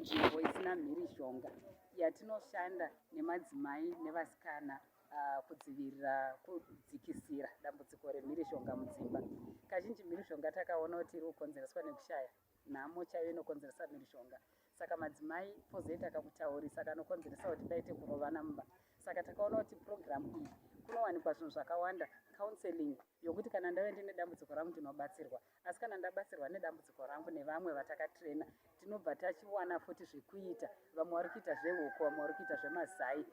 Nzvimbo isina mhirizhonga yatinoshanda nemadzimai nevasikana kudzivirira kudzikisira dambudziko remhirizhonga mudzimba. Kazhinji mhirizhonga takaona kuti iri kukonzereswa nekushaya nhamo chaiyo inokonzeresa mhirizhonga. Saka madzimai pozoita kakutaurisa kanokonzeresa kuti paite kurovana mumba. Saka takaona kuti purogiramu iyi kunowanikwa zvinhu zvakawanda, counseling yokuti kana ndave ndine dambudziko rangu ndinobatsirwa. Asi kana ndabatsirwa nedambudziko rangu nevamwe vatakatirena, tinobva tachiwana futi zvekuita. Vamwe vari kuita zvehuku, vamwe vari kuita zvemazai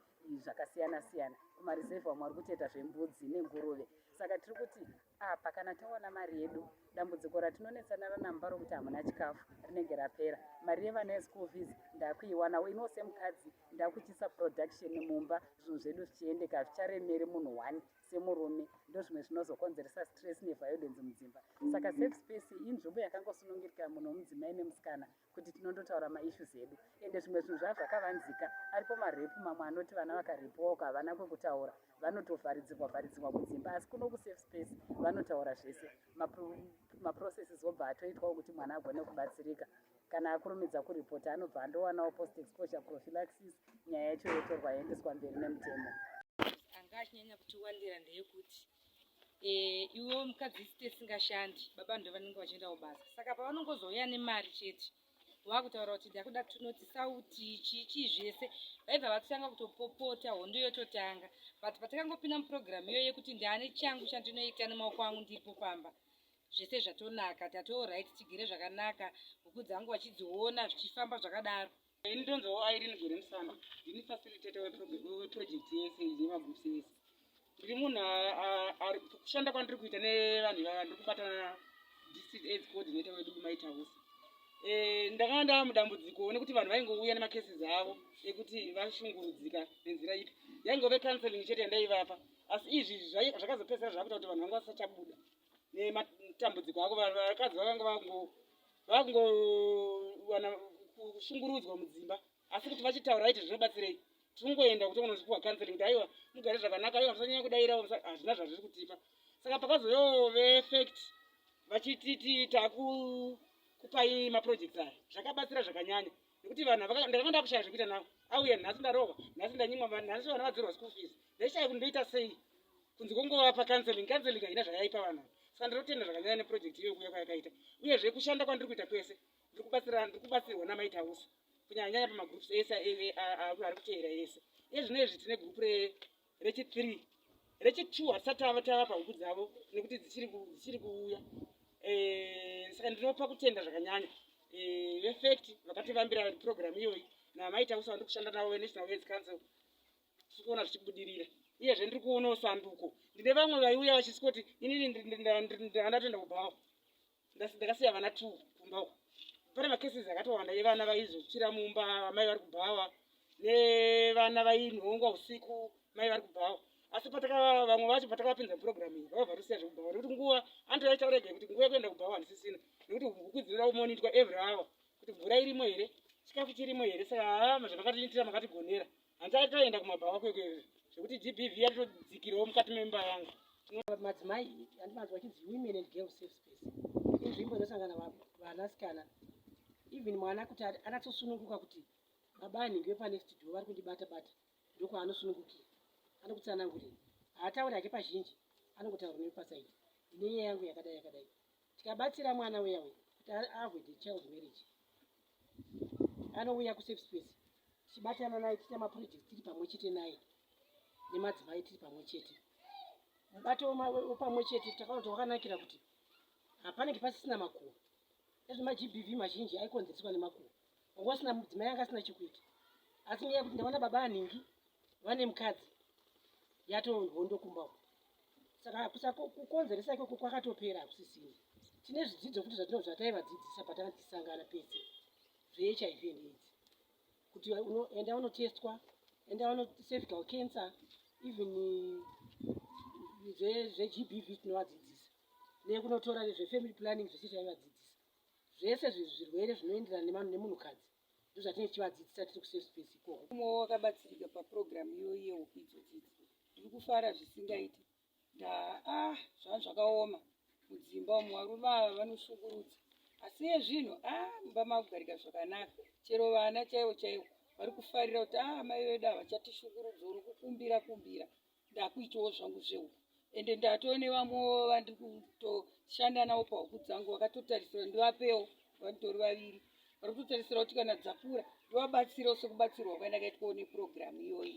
zvakasiyana siyana. Kumarizevha vamwe vari kutoita zvembudzi nenguruve. Saka tiri kuti apa kana tawana mari yedu, dambudziko ratinonetsana ranamba rokuti hamuna chikafu rinenge rapera. Mari yevana yeschool fees ndakuiwanawo. Iniwo semukadzi ndakuchiisa production mumba, zvinhu zvedu zvichiendeka, hazvicharemeri munhu one semurume. Ndozvimwe zvinozokonzeresa stress neviolence mudzimba. Saka safe space inzvimbo yakangosunungurika munhu wemudzimai nemusikana kuti tinondotaura maissues edu. Ende zvimwe zvinhu zvava zvakavanzika. Aripo marepu mamwe anoti vana vakarepiwa uko havana kwekutaura, vanotovharidzirwa vharidzirwa mudzimba. Asi kuno kusafe space vanotaura zvese. Maprocesses obva atoitwawo kuti mwana agone kubatsirika. Kana akurumidza kuripota anobva andowanawo post exposure prophylaxis, nyaya yacho yotorwa yoendeswa mberi nemutemo. Anga achinyanya kutiwandira ndeyekuti iwe mukadzi tisingashandi, baba ndo vanenge vachiendawo basa, saka pavanongozouya nemari chete wakutaura kuti ndakuda tunoti sauti chii zvese, vaibva vatotanga kutopopota, hondo yototanga. But patakangopinda mupurogiramu iyoyo yekuti ndaane changu chandinoita nemaoko angu ndiripo pamba, zvese zvatonaka, tatoo right, tigere zvakanaka, huku dzangu vachidziona zvichifamba zvakadaro. Ini ndonzwawo Irene Gore Musana, ndini facilitator weproject yese nemagroups ese. Ndiri munhu ari kushanda kwandiri kuita nevanhu ivava, ndiri kubatana district AIDS coordinator wedu Maitausi. Ndakanga ndava mudambudziko nekuti vanhu vaingouya nemacases avo ekuti vashungurudzika nenzira ipi. Yaingove counseling chete yandaivapa, asi izvi zvakazopedzisira zvakuita kuti vanhu vanga vasachabuda nematambudziko avo. Vakadzi vakanga vakungowana kushungurudzwa mudzimba, asi kuti vachitaura vaiti zvinobatsirei? Tinongoenda kuti unopiwa counseling kuti aiwa mugare zvakanaka, aiwa musanyanya kudairawo, hazvina zvazviri kutipa. Saka pakazoyawo veFACT vachititi takukupai maprojects aya, zvakabatsira zvakanyanya nekuti vanhu ndakanga ndakushaya zvekuita navo. Auya nhasi ndarohwa, nhasi ndanyimwa, nhasi vana vadzirwa school fees, ndaishaya kuti ndoita sei kunze kwongovapa counseling. Counseling haina zvayaipa vanhu. Saka ndinotenda zvakanyanya neproject iyoyo kuuya kwayakaita. Uyezve kushanda kwandiri kuita kwese ndiri kubatsirwa naMaitausa, kunyanya nyanya pamagroups ese ari kuteera ese. Iye zvino izvi tine group rechi3, rechi2 hatisati tava pahuku dzavo nekuti dzichiri kuuya. Saka ndinopa kutenda zvakanyanya veFACT vakativambira program iyoyi naMaitausa vandiri kushanda navo veNational AIDS Council. Tiri kuona zvichibudirira. Uyezve ndiri kuonawo sanduko. Ndine vamwe vaiuya vachisvikoti inini ndanga ndatoenda kubhawa, ndakasiya vana 2 kumba uko. Pane macases akatowanda evana vaizotsvira mumba mai vari kubhawa, nevana vainhongwa usiku mai vari kubhawa. Asi pataka vamwe vacho patakavapinza mupurogiramu iyi, vakabva tosiya zvekubhawa nekuti nguva anotovaitaura ega kuti nguva yekuenda kubhawa handisisina, nekuti huku dzinoda kumonitwa every hour kuti mvura irimo here, chikafu chirimo here. Saka haa, zvamakatiitira makatigonera, handisati kumabhawa kwekwe zvekuti GBV yatodzikirawo mukati memba yangu. Madzimai andimanzwa vachinzi Women and Girls Safe Space inzvimbo inosangana vanasikana, even mwana kuti anatsosununguka kuti baba anhingi vepanext door vari kundibata bata, ndokwaanosunungukira. Anokutsanangurira, haatauri hake pazhinji, anongotaura nepaside, ndine nyaya yangu yakadai yakadai. Tikabatsira mwana uya uya kuti avoid child marriage, anouya kusafe space, tichibatana naye, tiita maproject tiri pamwe chete naye nemadzimai tiri pamwe chete. Mubato wepamwe chete takaona kuti wakanakira kuti hapanenge pasisina makuhwa. Ezvo maGBV mazhinji aikonzereswa nemakuhwa, wanga usina mudzimai anga asina chekuita, asi nyaya yekuti ndaona baba anhingi vane mukadzi yatohondo kumba uko. Saka kukonzeresa ikoko kwakatopera, hakusisina. Tine zvidzidzo futi zvataivadzidzisa patanga tichisangana pese zveHIV and AIDS, kuti enda unotestwa, enda uno cervical cancer, even zveGBV tinovadzidzisa, nekunotora zvefamily planning, zvese taivadzidzisa zvese zvirwere zvinoenderana nemunhukadzi, ndozvatinenge tichivadzidzisa tiri kusafe space ikoko. Umwe wakabatsirika papurogiramu iyoyi yehuku idzodzidzi, ndiri kufara zvisingaiti. Nda ah, zvanga zvakaoma mudzimba umu, varume ava vanoshungurudza. Asi yezvinhu a ah, mumba makugarika zvakanaka, chero vana chaivo chaivo vari kufarira kuti a ah, mai vedu havachatishungurudzi uri kukumbira kumbira, ndakuitawo zvangu zvehuku. Ende ndatoo nevamwewo vandiri kutoshanda navo pahuku dzangu vakatotarisira ndivapewo, vanotori vaviri vari kutotarisira kuti kana dzakura ndovabatsirawo sekubatsirwa kwandakaitwawo nepurogiramu iyoyi.